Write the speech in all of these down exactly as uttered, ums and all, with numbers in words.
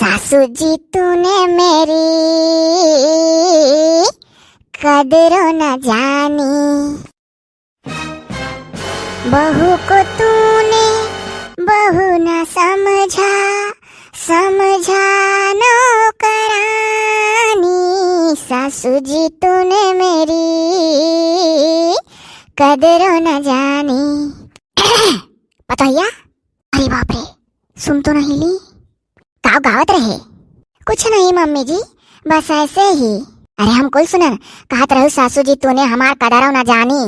सासू जी तूने मेरी कदरों न जानी, बहू को तूने बहू न समझा, समझा नौकरानी, सासू जी तूने मेरी कदरों न जानी। पतोहिया, अरे बाप रे, सुन तो नहीं ली। काव गावत रहे? कुछ नहीं मम्मी जी, बस ऐसे ही। अरे हम कुल सुनन, कहत रहू सासू जी तूने हमार कदरौ न जानी।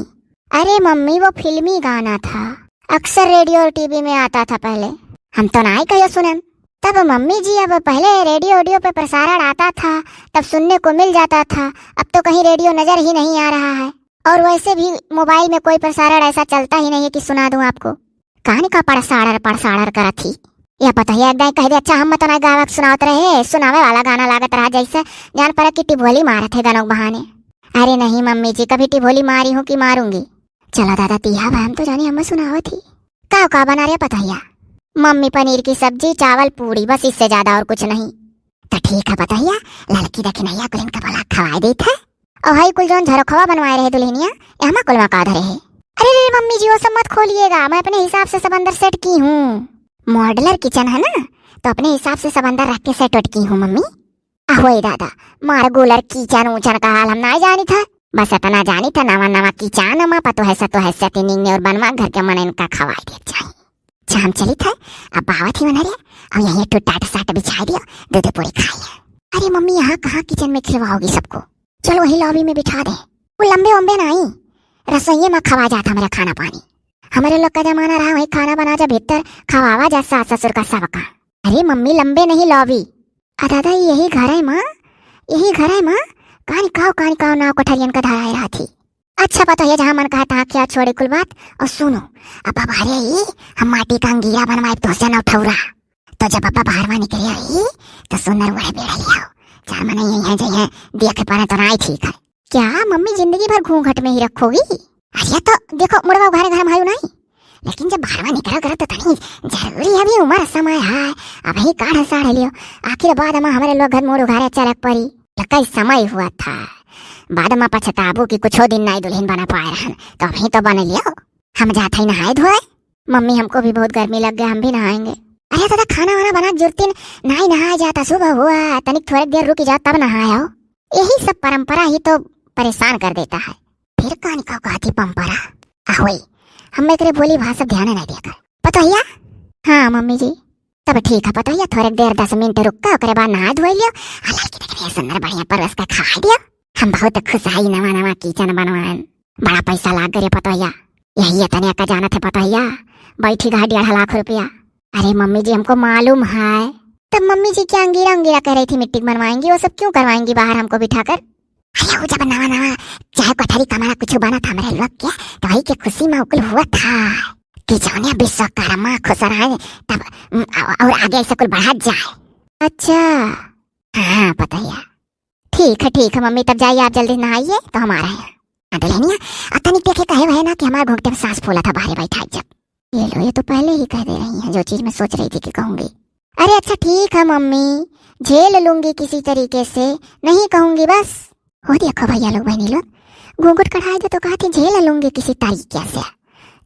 अरे मम्मी, वो फिल्मी गाना था, अक्सर रेडियो और टीवी में आता था पहले। हम तो नाई कहियो सुनन। तब मम्मी जी, अब पहले रेडियो ओडियो पे प्रसारण आता था, तब सुनने को मिल जाता था। अब तो कहीं रेडियो नजर ही नहीं आ रहा है, और वैसे भी मोबाइल में कोई प्रसारण ऐसा चलता ही नहीं है कि सुना दूं आपको। कहानी का पड़साड़र पड़साड़र करत ही। यह पतोहिया एक दाई कह दे, "अच्छा, हम तो नाई गावक सुनावत रहे, सुनावे वाला गाना लागत रहा, जैसे जान पड़ा कि टिभोली मारत है गानों के बहाने।" अरे नहीं मम्मी जी, कभी टिभोली मारी हूँ कि मारूंगी। चला दादा, तिहा बा, हम तो जानी हम सुनावत ही। का का बना रे पतोहिया? मम्मी, पनीर की सब्जी, चावल, पूड़ी, बस इससे ज्यादा और कुछ नहीं। तो ठीक है पतोहिया, लड़की दखिनैया कुलिन का बोला खवाए देत है। और हई कुल जौन झरोखवा बनवाए रहे दुल्हनिया, एहमा कुल मा का धरे है? अरे रे मम्मी जी, वो सब मत खोलिएगा, मैं अपने हिसाब से सब अंदर सेट की हूँ। मॉडलर किचन है ना, तो अपने हिसाब से सब अंदर रख के सेट वेट की हूँ मम्मी। अहोई दादा, मार गुलर किचन उचन का हाल हम नाई जानी था, बस इतना जानी था नवा नवा किचन मा पतोह सतोह सती निंगने और बनवा घर के मन इनका खवाई दे जाए। अच्छा हम चलित है, अब आवत ही उन्हरे, और यहीं एक ठो टाट साट बिछाई दियो, दो दो पूरी खाई है। अरे मम्मी, यहाँ कहाँ किचन में खिलवाओगी सबको? चलो वही लॉबी में बिठा दे। वो लंबे वंबे नाई, रसोइये में खवा जात हमरे खाना पानी। हमरे लोग का जमाना रहा वही खाना बना जा भीतर, खवावा जा सास ससुर का सबका। अरे मम्मी, लंबे नहीं लॉबी। आ दादा, यही घर है माँ, यही घर है माँ। कानी काव, कानी काव नाव कोठरियन का धराए रहा थी। अच्छा पतोहिया, जहाँ मन कहा तहाँ क्या छोड़े कुल बात। और सुनो, अब बाहर आई, हम माटी का अंगीरा बनवाए तो से नौ ठौरा। तो जब अब्बा बाहर मा निकले आई, तो सुनर वह बेड़ा ले आओ। चार मने यही है, जई है, देखे पारे तो नाई ठीक है। क्या मम्मी जिंदगी भर घूंघट में ही रखोगी? अरे तो देखो, मुड़वा उघारे घर में आयु नाई, लेकिन जब बाहर मा निकलो करो तो तनी जरूरी है, अभी उम्र समय है, अबही काढ़ साढ़ लियो। आखिर बाद मा हमरे लोग घर मुड़ उघारे चलक पड़ी। लकई समय हुआ था, बाद मा पछताबू कि कुछो दिन नाई दुल्हन बना पाए रहन, तो अबही तो बन लियो। हम जात हई नहाए धोए। मम्मी, हमको भी बहुत गर्मी लग गया, हम भी नहाएंगे। अरे दादा, खाना वाना बना जुरतिन, नाई नहाए जाता, सुबह हुआ, तनिक थोड़े देर रुकी जाओ तब नहाए आओ। यही सब परंपरा ही तो परेशान कर देता है। फिर कानी का कहती परंपरा? अहोई, हम एकरे बोली भाषा ध्यान नहीं दिया कर। पतोहिया? हाँ मम्मी जी। तब ठीक है पतोहिया, थोड़े देर दस मिनट रुक के ओकरे बाद नहा धोई लियो। आ लड़की देख रहे सुंदर बढ़िया परस के खा दियो। हम बहुत खुश हई, नवा नवा किचन बनवान, बड़ा पैसा लाग गए पतोहिया। यही इतने का जानत है पतोहिया, बैठी गा डेढ़ लाख रुपया। अरे मम्मी जी, हमको मालूम है। तब मम्मी जी क्या अंगीरा अंगीरा कह रही थी, मिट्टी बनवाएंगी, वो सब क्यों करवाएंगी बाहर हमको बिठाकर? अरे वो जब नवा नवा चाहे कोठरी कमरा कुछ बना था हमरे लोग के, तो वही के खुशी में उकुल हुआ था कि जौने विश्वकर्मा खुश रहे तब, उम, और आगे ऐसे कुल बढ़ा जाए। अच्छा। हाँ पतोहिया। ठीक है, ठीक है मम्मी, तब जाइए आप जल्दी नहाइए तो हम आ रहे हैं। आ दुल्हनिया, आ तनिक देखे कहे हुए ना कि हमारे घुंघटे में सांस फूला था बाहर बैठा जब। ये लो, ये तो पहले ही कह दे रही हैं जो चीज मैं सोच रही थी कि कहूंगी। अरे अच्छा ठीक है मम्मी, झेल लूंगी किसी तरीके से, नहीं कहूंगी बस। हो देखो भैया लोग, बहनी लोग, घूंघट कढ़ाए दे तो कहती झेल लूंगी किसी तरीके से।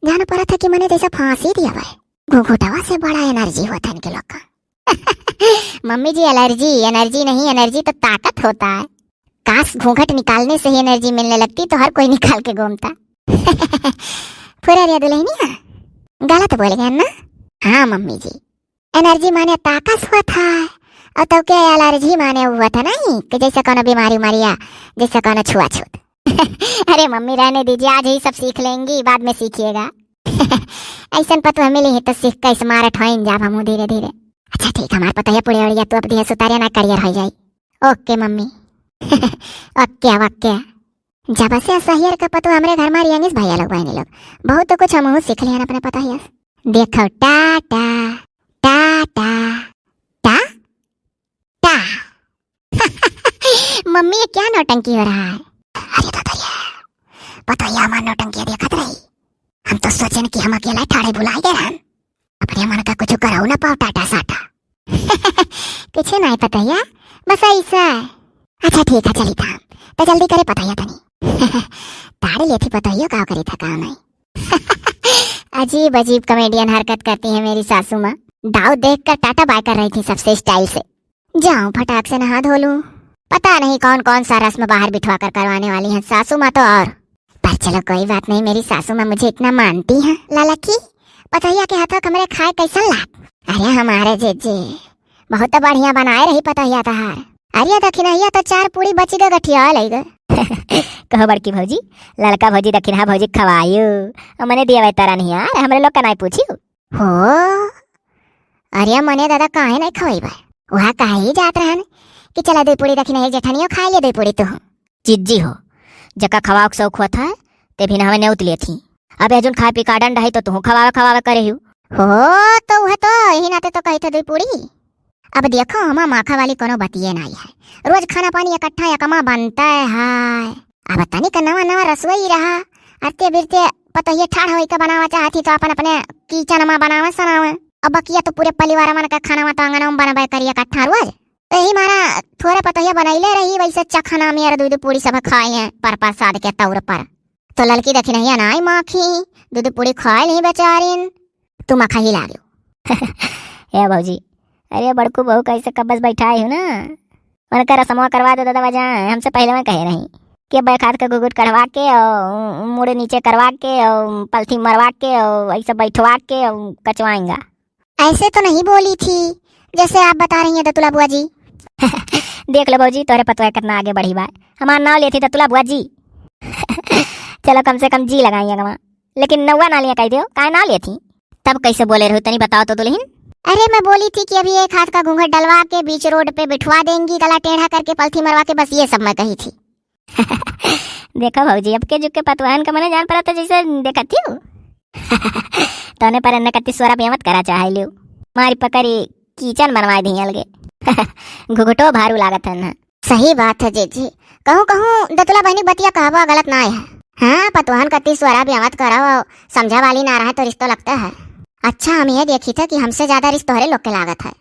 जान पड़ा था कि मैंने जैसा फांसी दिया हुआ है। घूंघटवा से बड़ा एनर्जी होता है इनके लोग का। मम्मी जी, एलर्जी एनर्जी नहीं, एनर्जी तो ताकत होता है। काश घूंघट निकालने से ही एनर्जी मिलने लगती तो हर कोई निकाल के घूमता। फुरा रे दुल्हनिया, गलत बोल गए ना? हाँ मम्मी जी, एनर्जी माने ताकत हुआ था, और तो क्या एलर्जी माने हुआ था नहीं कि जैसे कोनो बीमारी उमारी या जैसे कोनो छुआछूत। अरे मम्मी रहने दीजिए, आज ही सब सीख लेंगी, बाद में सीखिएगा। ऐसन पतोह मिली है तो सीख के स्मार्ट होइन जाब हमहू धीरे धीरे। अच्छा ठीक, हमार पतोहिया पुड़िया उड़िया तू अब दिहे सुतारिया ना करियर हो जाई। ओके मम्मी। ओके ओके। जब से असहियर का पतोह हमरे घर मा रियंगिस भैया लोग बहनी लोग, बहुत तो कुछ हमहू सीख लिहन अपने पतोहिया से। देखो टाटा टाटा टा टा। मम्मी, ये क्या नौटंकी हो रहा है? अरे दादा, ये पतोहिया हमार नौटंकी देखत रही। हम तो सोचन कि हम अकेला ठाड़े भुलाए गए रहन। अपने मन का कुछ करहु ना पाओ टाटा साटा। कुछ नाहीं पतोहिया, बस ऐसा। अच्छा ठीक है, चली था, तो जल्दी करे पतोहिया तनी। ताड़ी लेथी पतोहियो, का करी था, काम नहीं। अजीब अजीब कॉमेडियन हरकत करती है मेरी सासू माँ। दाऊ देखकर टाटा बाय कर रही थी सबसे स्टाइल से। जाऊं फटाक से नहा धो लूं। पता नहीं कौन कौन सा रस्म बाहर बिठवा कर करवाने वाली हैं सासू माँ तो। और पर चलो कोई बात नहीं, मेरी सासू माँ मुझे इतना मानती हैं। ललकी, पतोहिया के हाथों के हमरे खाए कैसन लाग? अरे हमारे जीजी, बहुत बढ़िया बनाए रही पतोहिया तहार। अरे दखिनहिया तो चार पूड़ी बची ग, गठिया लई ग। कहो बड़की भौजी, ललका भौजी दखिनहा भौजी खवायु, मने दिया वै तरन हिया, अरे हमरे लोग का नाई पूछी हो। अरे मने दादा काहे नाई खवाई बा? वहाँ काहे ही जात रहन कि चला दुई पूड़ी दखिनहा जेठनियो खाए ले दुई पूड़ी तू। जीजी हो, जका खवाओ के शौक होत है, ते भी ना हमें नेउत लेत ही। अब एजुन खाए पी का डंड है तो तू खवावे खवावे करे हियो। हो, तो वह तो यही नाते तो कही थे दुई पूड़ी। अब देखो, हमा माखा वाली कोनो बतिये नाई है। रोज खाना पानी इकट्ठा एकमा बनता है। अब तनिक नवा नवा रसोई रहा, अरते बिरते पतोहिए ठाढ़ होई के बनावा चाहती तो अपन अपने किचन मा बनावे सनावे। अब बकिया तो पूरे परिवार मन का खाना मा तो आंगन मा बनबे करी इकट्ठा रोज। तो यही मारा थोड़े पतोहिया बनैले रही, वैसे चखना में यार दूध पूड़ी सब खाए हैं पर प्रसाद के तौर पर। तो ललकी दखिनहिया नाई माखी, दूध पूड़ी खाए नहीं बेचारिन। तू माखा ही लागे। ए भौजी, अरे बड़कू बहू कैसे कब्बस बैठाए हो ना, उनका रसमवा करवा दे दादा बजाए, हमसे पहले में कहे रही कि अब एक हाथ का घुघुट कढ़वा के और मुड़ नीचे करवा के और पलथी मरवा के और ऐसे बैठवा के और कचवाएंगा। ऐसे तो नहीं बोली थी जैसे आप बता रही हैं दतुला बुआ जी। देख लो भौजी, तोहरे पतोह कितना आगे बढ़ी बा, हमार नाव लेती दतुला बुआ जी। चलो कम से कम जी लगाई अगवा, लेकिन नौवा ना लिया कह दियो, काहे ना लेती? तब कैसे बोले रहो तनी बताओ तो दुल्हन। अरे मैं बोली थी कि अभी एक हाथ का घूंघट डलवा के बीच रोड पे बिठवा देंगी, गला टेढ़ा करके पलथी मरवा के, बस ये सब मैं कही थी। देखो भौजी, अब के जुग के पतवाहन का मने जान पड़ा तो जैसे देखत ही हो। तने पर एन्ने कत्ती सोरा बेमत करा चाहे लियो। मारी पकड़ी कीचन बनवाए दी अलगे। घुघटो भारू लागत है ना। सही बात है जीजी, कहूँ कहूँ दतुला बहनी बतिया कहबो गलत ना है। हाँ, पतवाहन कत्ती सोरा बेमत करो, समझा वाली ना रहे तो रिश्तो लगता है। अच्छा हम ये देखी थे कि हमसे ज्यादा रिश्तो तोहरे लोग के लागत है।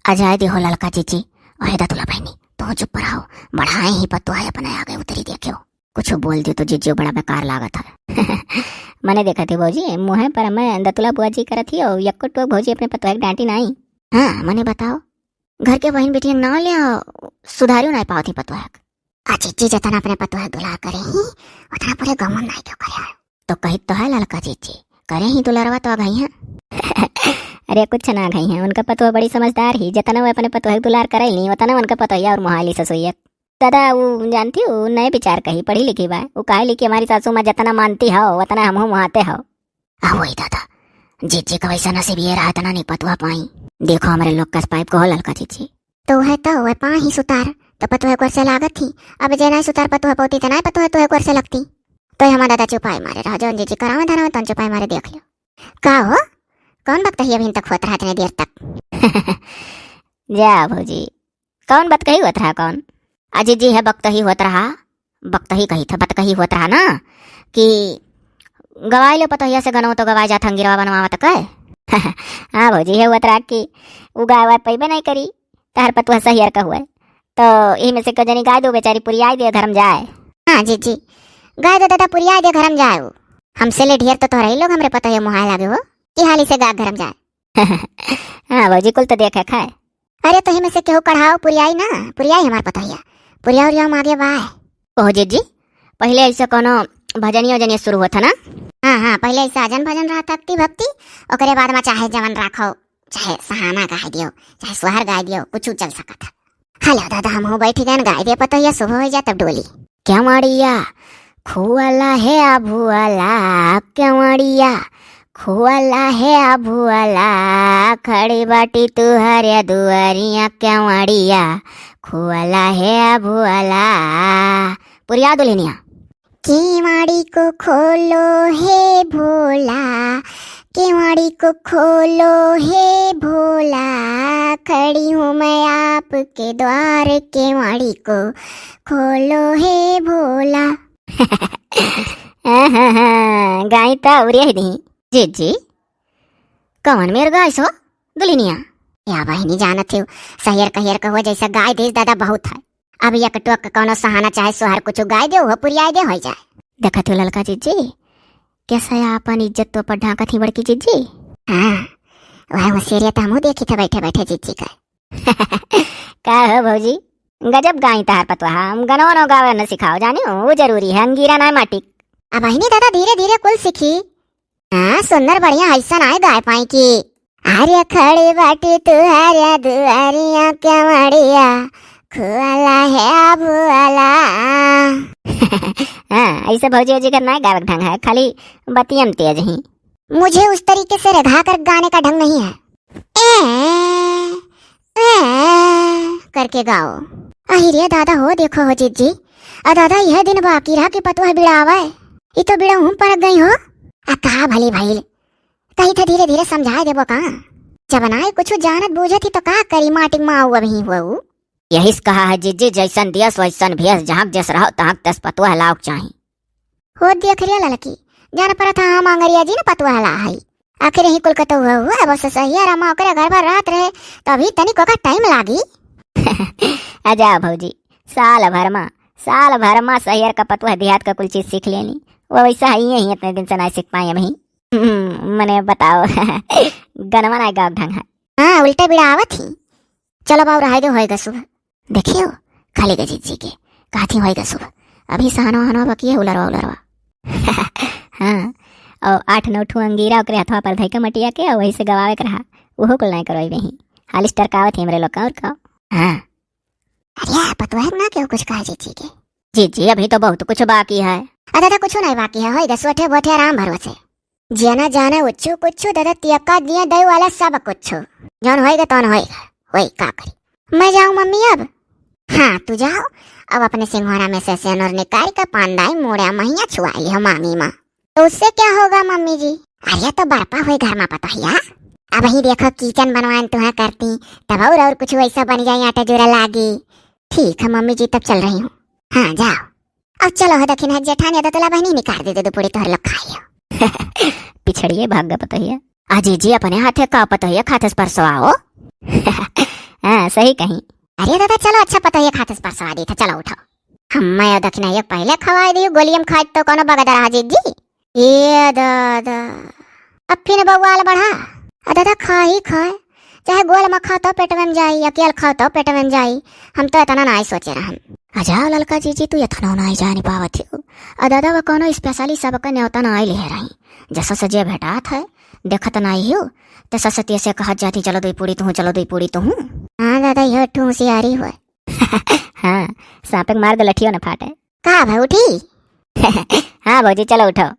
अजाए दिहो ललका जीजी, अहे दतुला बहनी, तू चुप रहो, बढ़ाए ही पतोह अपने आगे उतरी देखियो। कुछ बोल दी तो जीजी बड़ा बेकार लागत है। मने देखा थी भौजी, मुँहे पर मैं दतुला बुआ जी करत ही और यक्को टोक भौजी अपने पतोह के डांटी नाई। हाँ, मने बताओ, घर के बहन बेटियन ना ले आओ, सुधारियो नाई पावत ही पतोह के। आ जीजी जतना अपने पतोह के दुलार करे ही, उतना पूरे गाँव में नाई क्यों करे है। तो कहित तो है ललका जीजी, करे ही दुलारवा तो अघई है। अरे कुछ ना अघई है, उनका पतोह बड़ी समझदार ही, जतना वो अपने पतोह के दुलार करे ली, उतना उनका पतोहिया और मोहाली ससुइया। दादा, वो जानती हो, नए विचार कही, पढ़ी लिखी बा। वो कहे ली कि हमारी सासू माँ जितना मानती हो, उतना हमहू मुहाते हो। आ वही दादा, जीजी का वैसा नसीब ये रहा, इतना नहीं पतुआ पाई। देखो, हमारे लोग कस पाइप को हो ललका जीजी। तो है तो, वह पा ही सुतार, तो पतुआ एक वर्ष लागत थी। अब जे नहीं सुतार पतुआ पौती, तो नहीं पतुआ तो एक वर्ष लगती। तो हमारा दादा चुपाई मारे रहा, जौन जीजी करावे धरावे, तौन चुपाई मारे देख लो। का हो, कौन बकतही अभी तक होत रहा इतने देर तक? जा भौजी, कौन बतकही होत रहा कौन? अजी जी है बकतही होत रहा, बकतही कही था, बतकही होत रहा ना कि गवाई लो पतोहिया से गनो तो गवाई जात हंगिरवा बनवावत के। हाँ भौजी, है होत रहा कि उ गाय वाय पैबे नहीं करी, तहर पतुआ सहियर का हुए। तो यही में से क्यों जनी गाय दो बेचारी पुरियाई दे धर्म जाए। हाँ जी जी, गाय दो दादा पुरियाई दे धर्म जाए। वो हमसे ले ढेर तो तोहरा ही लोग हमरे पतोहिया मुहाए लागे हो कि हाली से गाय धर्म जाए। हाँ भौजी, कुल तो देखे खाए। अरे तो ही में से केहू कढ़ाओ पुरियाई ना, पुरियाई हमार पतोहिया, पुरिया उरिया हम आगे बाय। कहो जीजी, पहले ऐसे कोनो भजनिया उजनिया शुरू होत है ना? हाँ हाँ, पहले ऐसे आजन भजन रहा भक्ति भक्ति, ओकरे बाद में चाहे जवन राखो, चाहे सहाना गाय दियो, चाहे सोहर गाय दियो, कुछ चल सकत है। हेलो दादा, हम हो बैठ गए गाय दे पतोहिया, सुबह हो जाए तब डोली। केवड़िया खुअला हे आ भुअला, केवड़िया खुअला हे आ भुअला, खड़ी बाटी तुहरे दुआरिया, केवड़िया खुअला हे आ भुअला। पुरिया दुल्हनिया। केवाड़ी को खोलो हे भोला, केवाड़ी को खोलो हे भोला, खड़ी हूँ मैं आपके द्वार, केवाड़ी को खोलो हे भोला। हाँ, हाँ, हाँ, गाई तो उरे ही नहीं। जीजी, कौन मेर गाइस हो दुल्हनिया? या बहिनी जानत हो, सहियर कहियर का हो जैसा गाय देस दादा बहुत है। अब एक टोक कौनो सहाना चाहे सोहर कुछ गाय दे, वो पुरियाए दे, हो जाए। देखत हो ललका जिज्जी, कैसे आपन इज्जत तो पर ढांकत ही बड़की जिज्जी। हाँ, वह होशियारिया तो हमहू देखी थे बैठे बैठे जिज्जी का। का हो भौजी, गजब गाई तहार पतोहा, हम गनवा नौ गावे न सिखाओ, जानी हो, वो जरूरी है, अंगीरा ना माटिक। अब बहिनी दादा धीरे धीरे कुल सीखी। हाँ, सुंदर बढ़िया ऐसा ना गाय पाई की। अरे खड़ी बाटी तुहरे दुआरिया के मड़िया, खुआला है भुआला। हाँ, ऐसे भौजी जी का ना गावे के ढंग है, खाली बतियम तेज ही। मुझे उस तरीके से रिघा कर गाने का ढंग नहीं है। ए, ए, करके गाओ। अहि रे दादा हो, देखो हो जिज्जी, आ दादा, यह दिन बाकी रहा कि पतोह बिड़ावे। ई तो बिड़ाऊ हम परक गई हो। आ का भली भइल, कही थे धीरे धीरे समझाए देबो का। जब नाय कुछ जानत बूझत ही तो का करी, माटिक माऊ अबही हुआ। यही से कहा है जिज्जी, जैसन दियस वैसन भियस, जहाँ जस रहो तहाँ तस पतोह लाओक चाही। हो देख रे ललकी, जान परत है हम अंगरिया जी न पतोह ला हई। आखिर यही कुल कतौ हुआ हुआ, बस सहिया रमा ओकरे घर भर रहत रहे, तो अभी तनिक ओकर टाइम लागी। अजा भौजी, साल भर मा, साल भर मा सहियर का पतोह देहात का कुल चीज सीख लेनी। वो वैसा है ही, इतने दिन से ना सीख पाए अबही। हम्म, मने बताओ। गनवा ना गाव ढंग है। हाँ, उल्टे बिड़ावत ही। चलो बाऊ, रहाई दे, होएगा सुबह। देखियो, खाली गजीत जी के कहती होएगा सुबह। अभी सहनवा हनवा बकिए उलरवा उलरवा। हाँ, और आठ नौ ठू अंगीरा ओकरे हथवा पर धइके मटिया के, और वही से गवावे के रहा। उहो कुल नहीं करवाई वही। हालिस टरकावत ही हमरे लोग का, और का? हाँ। अरे, पतोह ना केहू कुछ कहा जीजी के? जीजी, अभी तो बहुत कुछ बाकी है। अरे दादा, कुछ नहीं बाकी है, होई गए सोठे बोठे आराम भरोसे। जेना जाने उच्चू कुच्चू दादा, तियक्का दिए दई वाला सब कुछ। जौन होई गए तौन होई गए, होई का करी। मैं जाऊँ मम्मी अब? हाँ, तू जाओ। अब अपने सिंघोरा में से सेनुर निकाल के पांडाई मुड़िया महिया छुआ लियो मांगी माँ। तो उससे क्या होगा मम्मी जी? अरे तो बरपा हुई घर मा पतोहिया। अबही देखो किचन बनवान तुहा करती, तब और, और कुछ वैसा बन जाए आटा जोरा लागी। ठीक है मम्मी जी, तब चल रही हूँ। हाँ जाओ। अब चलो हो दखिन है जेठानी, तो तोला बहनी निकाल दे दे दो पूरी तोहर लोग खाइयो। पिछड़िए भाग गए पतोहिया। अजी जी अपने हाथे का पतोहिया खाते से परसों आओ। हाँ सही कहीं। अरे दादा चलो अच्छा पतोहिया खाते से परसों आ दी था, चलो उठो। हम मैं दखिन है पहले खवाई दी गोलियम खाए तो कोनो बगदर हाजिर जी। ए दादा, अब फिर बउआल बढ़ा। आ दादा, खा ही खाए, चाहे गोल में खाओ तो पेट में जाई, अकेल खाओ तो पेट में जाई। हम तो इतना ना ही सोचे रहन। अजा ललका जीजी, तू इतना ना ही जानी पावत हो। आ दादा, वो कोनो specially सबके न्योता ना ही ले रही। जैसा से जे भेटात है, देखत ना ही हो, तो ससतिया से कहत जाती, "चलो दो पूरी तू, चलो दो पूरी तू।" हाँ दादा, यो ठूसियारी हुए। हाँ, सांपे के मार दे, लठियो न फाटे। का भा उठी? हाँ भौजी, चलो उठो।